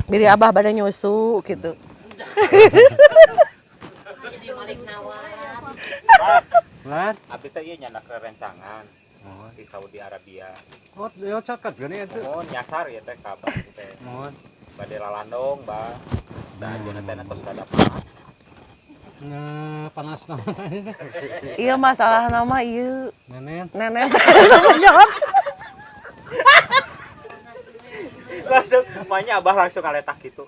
Jadi Abah bade nyusu gitu. Jadi malik nawar. Lan. Abdi teh ieu nyandak rerencangan di Saudi Arabia. Oh, yo caket geuning eta. Oh, nyasar ya teh ka Abah teh. Mohon. Bade lalandong, Bah. Da ajeuna teh tos rada panas. Nge panas naon teh? Iya, masalah nama ieu. Nenen. Nenek nyot. Langsung makanya Abah langsung ngaletak gitu.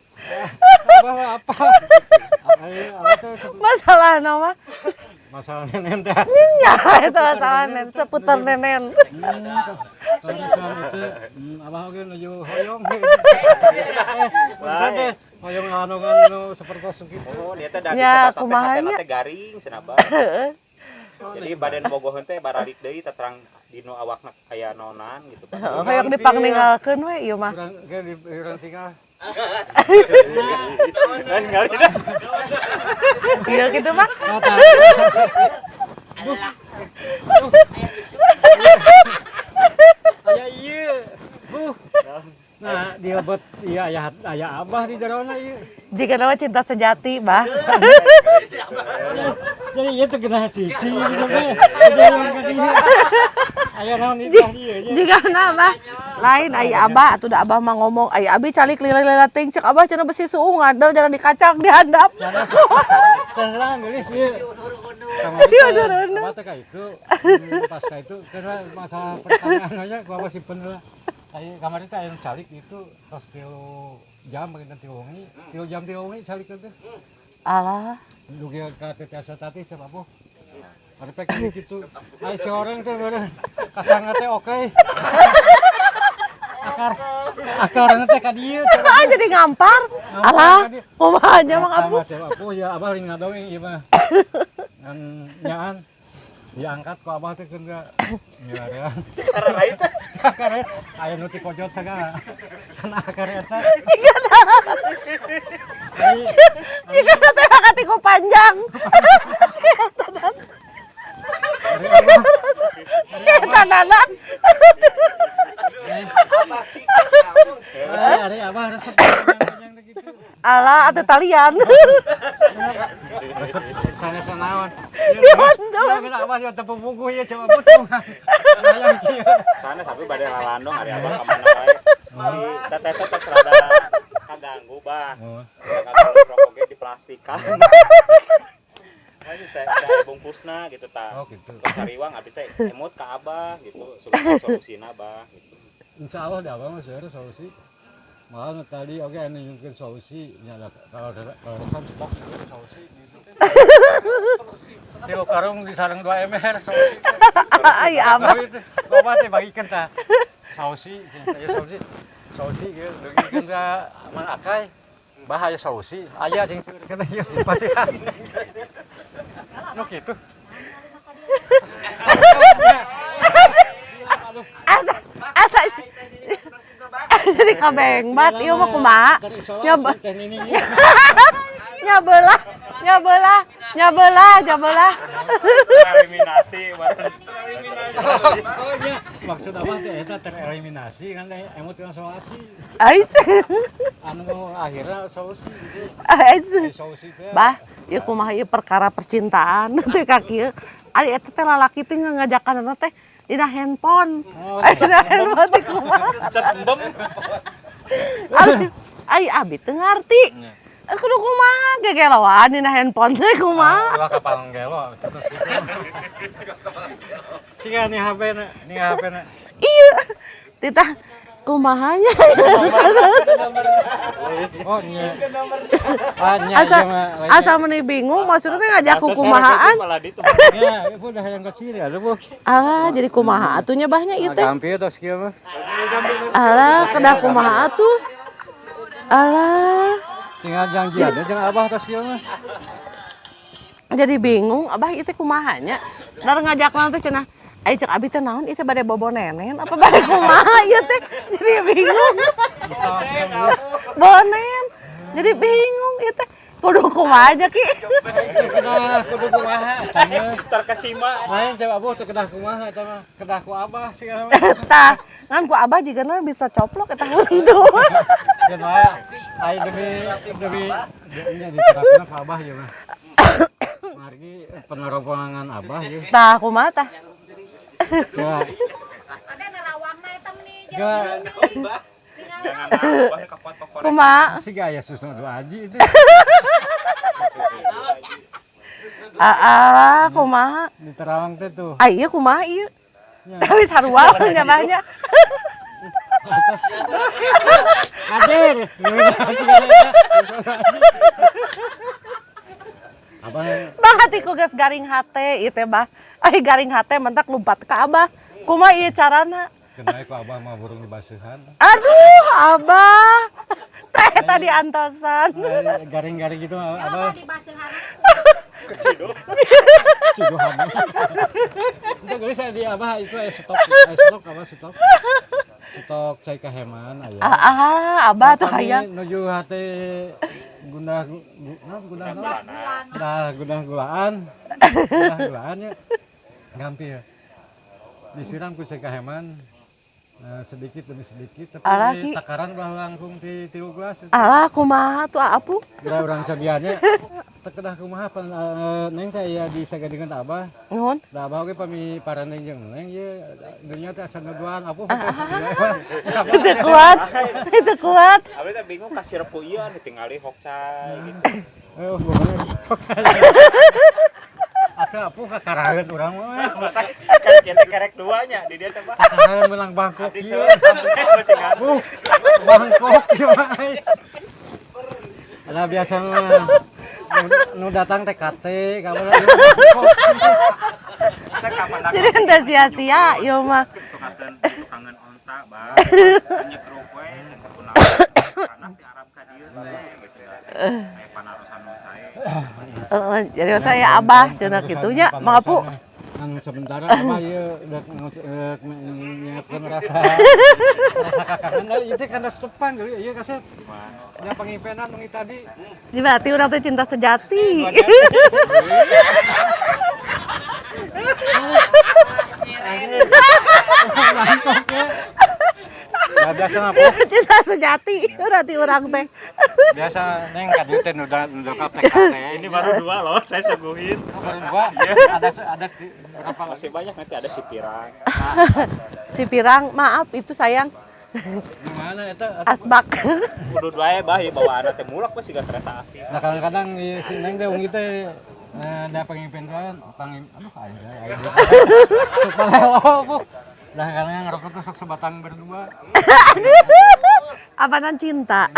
Abah apa? Apa apa tuh? Masalah nama masalah nenen teh. Nya itu masalah nenen, seputar nenen. Soalnya itu abah oge nuju hoyong. Eh, teh hoyong anu nu sapertos kitu. Oh, dia teh dari Ya, sobat teh kumaha hatena nya? Teh garing cenah, Bah. Jadi badan bogoheun teh baralik deui terang dinu awakna aya nonan gitu, Bah. Heeh, hoyong dipangningalkeun we ieu mah. Urang ge di urang tinggal. Kan ngali dah. Iya gitu mah. Oh, tah. Alah. Aya isu. Aya ieu. Buh. Nah, dilebet iya aya aya abah di jerona ieu. Jika nama cinta sejati, Bah. Jadi ieu teh geunah cici gitu teh. Jadi urang ka dieu. Aya naon ieu tah ieu nya. Jika nama lain aya Abah atuh da Abah mah ngomong aya abi calik lila-lila ting cek Abah cenah besi suungan da jalan dikacang di handap. Salah geulis ieu. Diundur-undur. Kamari teh, Diundur-undur. Abah teh ka itu, pas ka itu karena masalah pertanyaan aja gua apa simpen lah. Aya kamari teh aya nu calik itu tos 3 jam mungkin 3 wengi, 3 jam 3 wengi calik teh. Alah. Dugi ka teh tiasa tati siapa bu? Ari pek gitu. Ai si orang teh beureun kacangna teh oke. Akar akarna teh ka dieu. Ah, jadi ngampar. Alah, kumaha nya Mang Abu? Sama Abu ya abah lain ngadongeng ieu mah. Ngan nyaan diangkat ku abah teh keun ga milarian. Karena itu Akar aya nu ti kojot sagala. Kana akar eta. Jika teh katiku panjang. Si eta dan. Si eta danan. Ari abah resep panjang teh gitu. Alah, atuh talian. Resep sanes naon. Diundur. Ya abah ya teu puguh ieu coba putung. Hayang kieu. Sana tapi bade lalandong ari Abah ka mana wae. Si teteh teh tos rada kaganggu, Bah. Oh. Kaganggu rokok ge diplastikan. Nah, ini teh teh bungkusna gitu tah. Oh gitu. Terus hariwang abdi teh emut ka Abah gitu, sugan solusina, Bah, gitu. Insya Allah dah abah mah seueur solusi. Malah nu tadi oke anu nyungkeun solusi nya da kalau kalau resan stok solusi gitu teh. 3 karung disareng 2 ember solusi. Ai Abah. Tapi teh loba teh bagikeun tah. Solusi, aya solusi. Solusi gitu dugikeun ka Mang Akay. Bah, aya solusi, aya sing seueur ieu pasihan. Nu kitu. Asa asa jadi kabengbat ieu mah kumaha? Nyoba Teh Nining ieu. Nyabelah, nyabelah, nyabelah, nyabelah. Eliminasi bareng. Oh iya, maksud abah teh eta tereliminasi kan teh emut kana solusi. Ais. Anu akhirnya solusi gitu. Ais. Di solusi teh. Bah, ieu kumaha ieu perkara percintaan teh ka kieu. Ari eta teh lalaki teh ngajakan teh dina handphone. Oh, Dina handphone teh kumaha? Cet embem. Ari ai abi teu ngarti. Kudu kumaha gegeloan dina handphone teh kumaha? Ulah kapal gelo terus gitu. Ciga nih HP na, nih HP na. Iya. Tita kumahanya? Oh nya. Ah nya Asa ieu mah lainnya. Asa meni bingung maksudnya teh ngajak ku kumahaan. Malah ditu. Ya, ibu udah yang kecil ya, bu. Alah, jadi kumaha atuh nya bahnya ieu teh? Gampil tos kieu mah. Alah, kedah kumaha atuh? Alah, Tinggal janjian jeung abah tos kieu mah. Jadi bingung abah ieu teh kumaha nya? Nar ngajak teh cenah. Ai cek abi teh naon ieu teh, bade bobo nenen apa bade kumaha ieu teh? Jadi bingung. Bonen. Jadi bingung ieu teh. Kudu kumaha aja, Ki? Kedah kudu kumaha eta mah. Terkesima. Lain coba abuh teh kedah kumaha eta mah. Kedah ku abah sih mah. Tah, ngan ku abah jigana bisa coplok eta huntu. Keun wae ai demi demi nya diterapkeun ka Abah ieu mah. Margi peneropongan Abah ieu. Tah kumaha tah? Ya, Ada nerawangna eta meni. ga Jangan Abah kakuat pokoknya. Kumaha? siga aya Susno Duaji itu. Ah, kumaha? Di Terawang teh tuh. Ah iya kumaha ieu? Ya. Tapi sarua nya banyak. Hadir. Abah Bah hatiku geus garing hate ieu teh bah. Ai garing hate mentak lumpat ka Abah. Kumaha ieu carana? kena ku Abah mah burung dibasuhan. Aduh, Abah. Teh tadi antosan. Garing-garing gitu Abah Abah dibaseuhan. ciduhan. Itu geus di Abah itu aya stok, aya stok Abah stok. Stok cai kaheman aya. Ah, ah, Abah tuh Kami hayang. nuju hate gundah naon gundah naon? Dah gundah gulaan. Gundah gulaan ya. Gampil. Disiram ku cai kaheman. Sedikit demi sedikit tapi Alah, Ki. takaran ulah langkung ti 3 gelas. Alah, kumaha tuh Apu? Geura urang cobiannya teu kedah kumaha pan neng teh aya di sagadingan Abah. Nuhun. Da Abah oge pami parandeng jeung neng ieu dunya teh asa nuduhan apuh. Itu kuat. Itu kuat. Abah teh bingung kasih repu ieu anu tingali hokcai gitu. Eh, pokoknya. Atuh apuh kakaraheun urang mah. Kan kita kerek duanya di dia teh Bah. Kakaraheun meunang Bangkok Abdi ieu. seueur masih ngantuk. Bangkok ieu mah. Lah biasa mah nu datang teh KT, kamu Bangkok. Teh kapan Jadi henteu sia-sia ieu mah. tukangan tukangan onta bah. Nyetruk we cenah kunaon. Anak di Arab ka dieu teh gitu. Aya panarusan nu sae. Heeh, jadi saya Abah cenah kitu nya, Mang Apu. Anu sementara Abah ieu udah nyiapkeun rasa rasa kakangan da ieu teh kana sepan geus ieu kaset. Nya pangipenan wengi tadi. Jadi berarti urang teh cinta sejati. Bangkok ya. Nah, biasa mah Puh. Cinta sejati berarti urang teh. Biasa neng ka dieu teh nu dongkap TKT. Ini baru dua loh, saya suguhin. Baru dua. Ada ada berapa lagi? Masih banyak nanti ada si pirang. Si pirang, maaf itu sayang Gimana eta? asbak. Kudu wae bah ieu bawaan teh mulak we siga kereta api. Nah kadang-kadang si neng teh wengi teh da pangimpen kan pangim aduh aing aing. Sok palelo Bu. Nah kadang ngerokok tuh sok sebatang berdua. Apaanan cinta?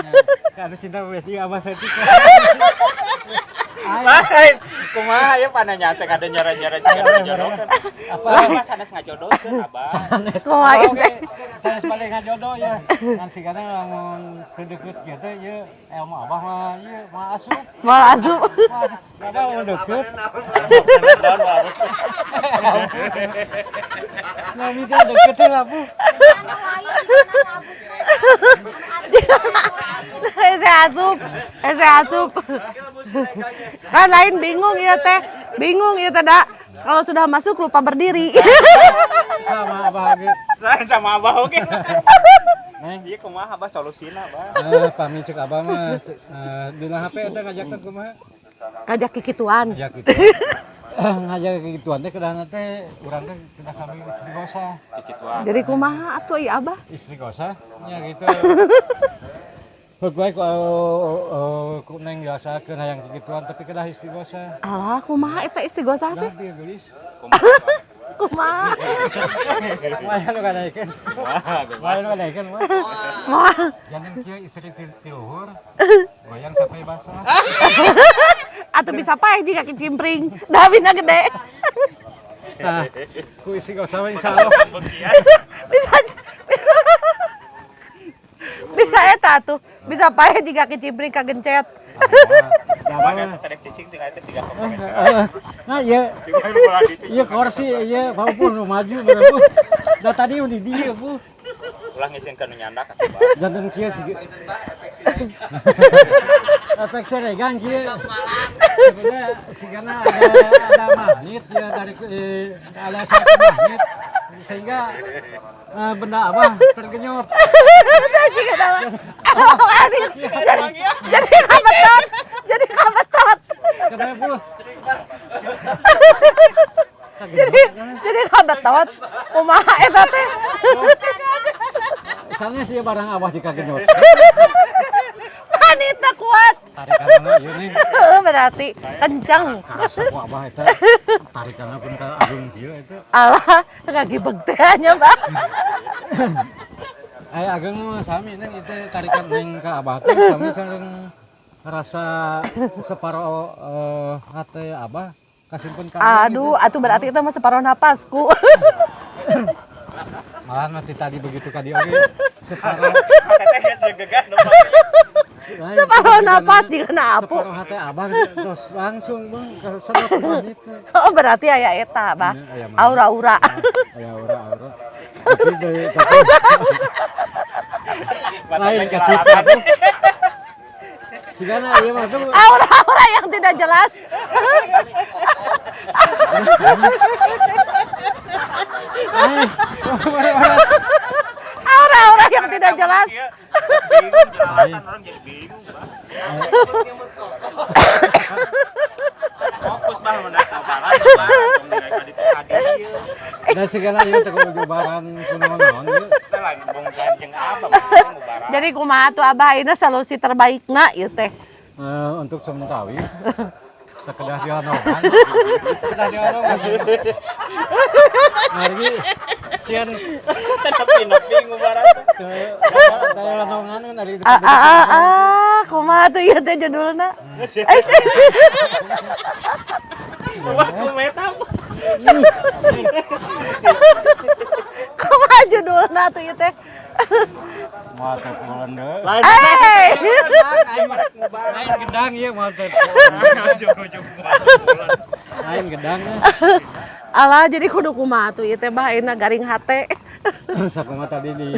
Ya, ada cinta berarti abah saya tuh. Lain, kumaha ya pananya teh kada nyara-nyara siga ngajodohkeun. Apa? Abah sanes ngajodohkeun abah. Sanes. Kumaha ieu teh? Sanes paling ngajodoh ya. Kan si kadang lamun teu deukeut kieu teh ieu ilmu abah mah ieu mah asup. Moal asup. Abah mau deukeut. Daun wae. Nah, mikir deukeut teh lah Bu. Anu lain anu abus. Hese asup, hese asup. Kan lain bingung ieu teh. Bingung ieu teh da. Kalau sudah masuk lupa berdiri. Sama abah ge. Lain sama abah oge. Neng. Ieu kumaha abah solusina abah. Pami cek abah mah dina HP eta ngajakkeun kumaha? Ngajak kikituan. Ngajak gitu. Ngajak kegituan teh kedahna teh urang teh kedah sami istighosah. Kikituan. Jadi kumaha atuh ieu Abah? Istighosah nya gitu. Heuk bae ku ku neng biasakeun hayang kegituan tapi kedah istighosah. Alah, kumaha eta istighosah teh? Nah, geulis. Kumaha? Wah, nu kadaikeun. Wah, bebas. Wah, nu kadaikeun wah. Moal. Jangan kieu istri ti luhur. Goyang sampai basah. Atuh bisa paeh jika kicimpring. Dawina gede. Nah, ku istighosah mah insyaallah. Pembuktian. Bisa bisa eta tuh. Bisa paeh jika kicimpring kagencet. Nah, Abah asa teh cicing tinggal teh siga komponen. Nah, iya Tinggal bola ditu. iya kursi iya paupun nu maju bener Bu. Da tadi udah di dieu Bu. Ulah ngisinkeun nu nyandak atuh bah. Janten kieu sih. Efek seregan kieu. Sebenarnya sigana ada magnet ya dari ada satu magnet. Sehingga benda Abah tergenyot. Jika tahu. Jadi kabetot. Jadi kabetot. Katanya bu. Jadi kabetot. Kumaha eta teh? Misalnya sih barang Abah dikagenyot. Wanita kuat. Tarikan ieu nih. Berarti kencang. Karasa ku Abah eta tarikanna pun ka agung kieu eta. Alah, ngagibeg teh nya, Bang. Ai agung mah sami neng itu tarikan neng ka Abah teh sami sareng rasa separo hate Abah kasimpen ka Aduh, atuh berarti itu mah separuh napasku. Malah nanti tadi begitu ka dieu oge separo Teteh geus deg-degan Separuh napas jika apu. Separuh hate Abah terus langsung bang kesedot manit. Oh, berarti aya eta, Bah. Aya manit. Aura-aura. Aya aura-aura. Tapi dari tapi lain kacita tuh. Sigana ieu mah tuh Aura-aura yang tidak jelas. Aura-aura yang tidak jelas. Bingung jelalatan orang jadi bingung, Bah. Fokus Bah mun lebaran, Bah. Tong nilai ka ditu ka dieu. Da sigana ieu teh kudu lebaran kunaon ieu. Teh lain bongkan jeung Abah maksudnya ngubaran. Jadi kumaha tuh Abah ayeuna solusi terbaikna ieu teh? Untuk sementawis sekedah dionohan. Sekedah dionohan. Margi sieun Teh nepi-nepi ngubaran teh. teu dionohan kan ari Ah, ah, ah, ah, kumaha tuh ieu teh judulna? Eh, sih, sih. Wah, ku meta. Kumaha judulna tuh ieu teh? Moal teh pulen deui. Lain Eh, Lain gedang ieu moal teh. ujug-ujug. Lain gedang. Alah, jadi kudu kumaha tuh ieu teh Bah ayeuna garing hate. Sakumaha tadi di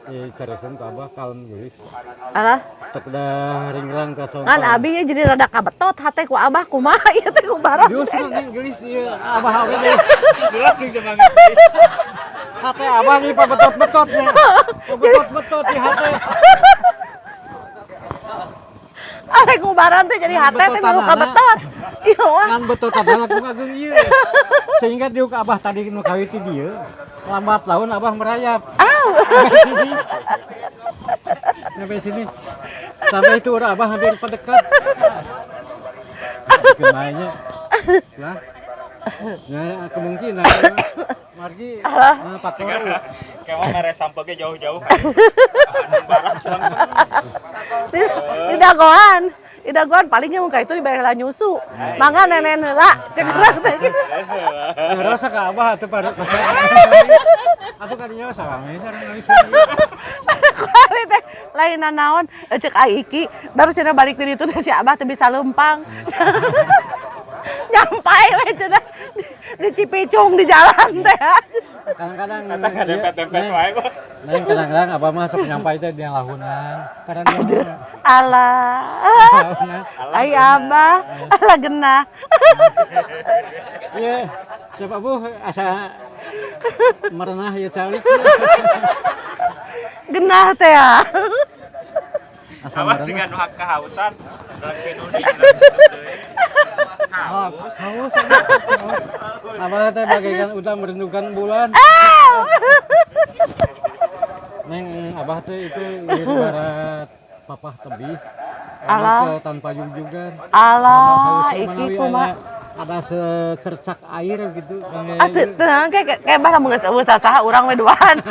dicarekan ku Abah kalem geulis. Alah, Teu kedah ringlang ka ngan abi nya jadi rada kabetot hate ku Abah kumaha ieu teh kubaran. Justru neng geulis ieu Abah oge deh. Langsung semangat. Hate Abah nih pabetot-betotnya. Pabetot-betot di hate. Arek ngubaran teh jadi hate teh milu kabetot. Iya wah. Ngan betot adalah ku agung ieu. Sehingga diuk Abah tadi nu kawiti dieu, lambat laun Abah merayap. Sampai sini. Sampai sini. Sampai itu urang Abah hampir pendekat. Kemanya. Lah. Ya kemungkinan margi faktor Kayak mau mere sampeu ge jauh-jauh kan. Ngubaran langsung. Di dagoan. Di dagoan palingnya muka itu dibayar nyusu. Mangga nenen heula cek urang teh gitu. Ngerasa ka Abah atuh pada atuh kadinya sareng sareng nangis. Abi teh lain naon cek ai Iki baru cenah balik di ditu teh si Abah teh bisa lempang. Nyampai we cenah di Cipicung di jalan teh. Kadang-kadang Eta ngadempet-dempet wae, Bah. Neng kadang-kadang Abah mah sok nyampai teh di lahunan. Karena dia Alah. Ai Abah, alah genah. Iya, siapa bu asa merenah ya calik. Genah teh ya. Asa Abah merenah. siga nu kehausan. Dalam cinu deui, dalam cinu deui. Haus, haus. Abah teh bagaikan udang merindukan bulan. Neng Abah teh itu ibarat papah tebih. Alah. Ke tanpa juga. Alah, Iki kumaha. Ada secercak air gitu. Atuh tenang kayak kayak bah lamun geus eueuh sasaha urang we duaan.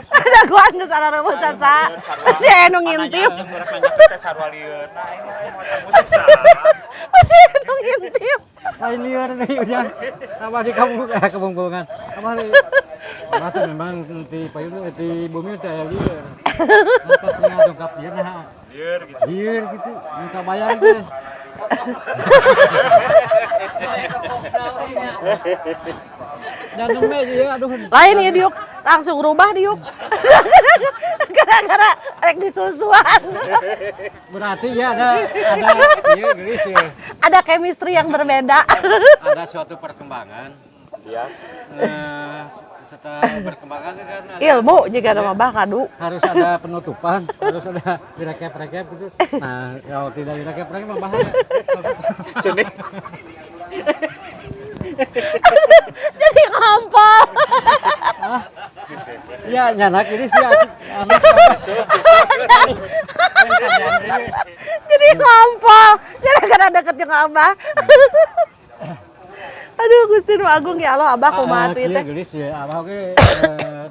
Ada guan geus areueuh sasaha. Si anu ngintip. Sarua lieurna aing mah tamu teh saha. Si anu ngintip. Lain liar nih hujan. Abah di kampung kebongkongan. Abah di Abah tuh memang di payun di bumi teh aya lieur. Pas tinggal dongkap ieu nah. Lieur gitu. Lieur gitu, muka bayang teh. Dan nembe ieu aduh. Lain ieu diuk langsung rubah diuk. Gara-gara rek disusuan. Berarti ya ada ieu geulis ya. Ada chemistry yang berbeda. Ada suatu perkembangan. Iya. Setelah berkembangan kan ada, Ilmu jika ada mah bah kadu. Harus ada penutupan, harus ada direkep-rekep gitu. Nah, kalau tidak direkep-rekep mah bahaya. Cenik. Jadi ngompol. Ya, nyanak ini sih anak. Jadi ngompol gara-gara deket jeung Abah. Aduh, Gusti nu agung, ya Allah, Abah kumaha tuh ieu teh. Gelis ya, abah oge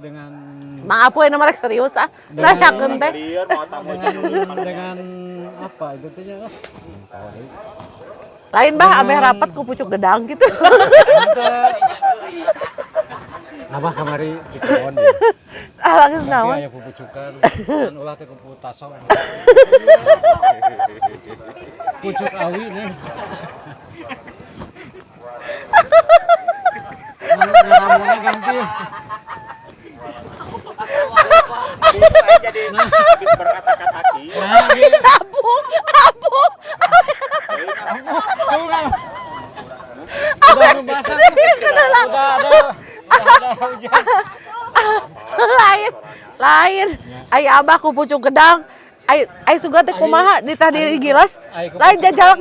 dengan Maaf we, nomor serius ah. Nanyakeun teh. Lieur mau tamu. Dengan apa itu teh nya? Lain, Bah, ameh rapat ku pucuk gedang gitu. Abah kamari di kebon ya. Ah, geus Tapi naon? aya pupucukan, kan ulah teh kupu taso. Pucuk awi nih. Ngelamunnya ganti. Jadi habis berkata-kata ki. Nah, gitu. Abu, abu. Tuh kan. Udah basah. Udah ada hujan. Lain, lain. Ai Abah ku pucuk gedang. Ai ai suga teh kumaha di tadi gilas. Ai ku Lain jajal.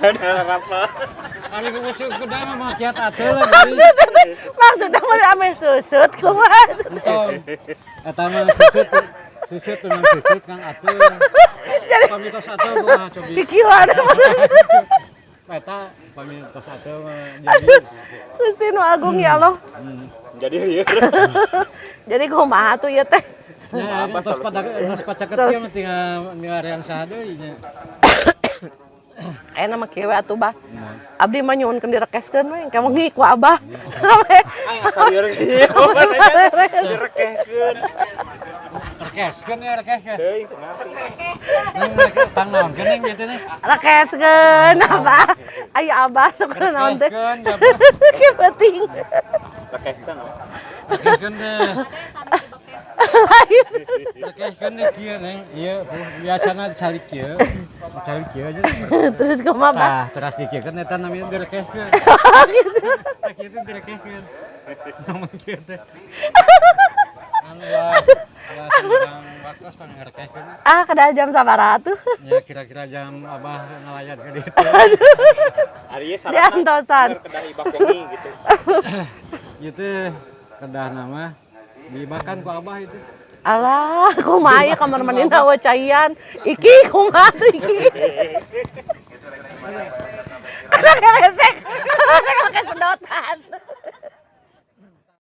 Apa? Ari ku pucuk gedang mah makiat atuh lah. Jadi. Maksudnya teh, maksudnya mun ame susut kumaha? Entong. Eta mah susut, susut memang susut kan atuh. Pamitos atuh kumaha cobi. Kikieuan. Eta pamitos atuh mah jadi Gusti nu agung, ya Allah. Jadi lieur. Jadi kumaha tuh ieu teh? Ya, tos pada tos pacaket kieu mah tinggal milarian saha deui nya. Aya mah kieu we atuh, Bah. Abdi mah nyuhunkeun direkeskeun we, engke wengi ku Abah. Aing asa lieur kieu. Direkehkeun. Rekeskeun ya, rekeskeun. Teuing teu ngarti. Neng reke tang naon geuning gitu nih. Rekeskeun, Abah. Aya Abah sok naon teh. Rekeskeun Kieu penting. Rekehkeun. rekeskeun teh. Lain. Rekeskeun teh kieu, Neng. Ieu biasana calik kieu. Calik kieu aja. Terus kumaha, Bah? Tah, teras dikiekeun eta namanya direkeskeun. Gitu. Tah kieu teh direkeskeun. Ngomong kieu teh. Kan ulah ulah sembarang waktos pang ngerekeskeun. Ah, kada jam sabaraha tuh? Ya kira-kira jam Abah ngalayat ke ditu. Ari ieu syaratna Diantosan. bener kedah ibak wengi gitu. Ieu teh kedah nama dimakan ku Abah itu. Alah, kumaha ieu kamar mandina eueuh caian. Iki kumaha tuh iki? Kada keresek. Kada pakai sedotan.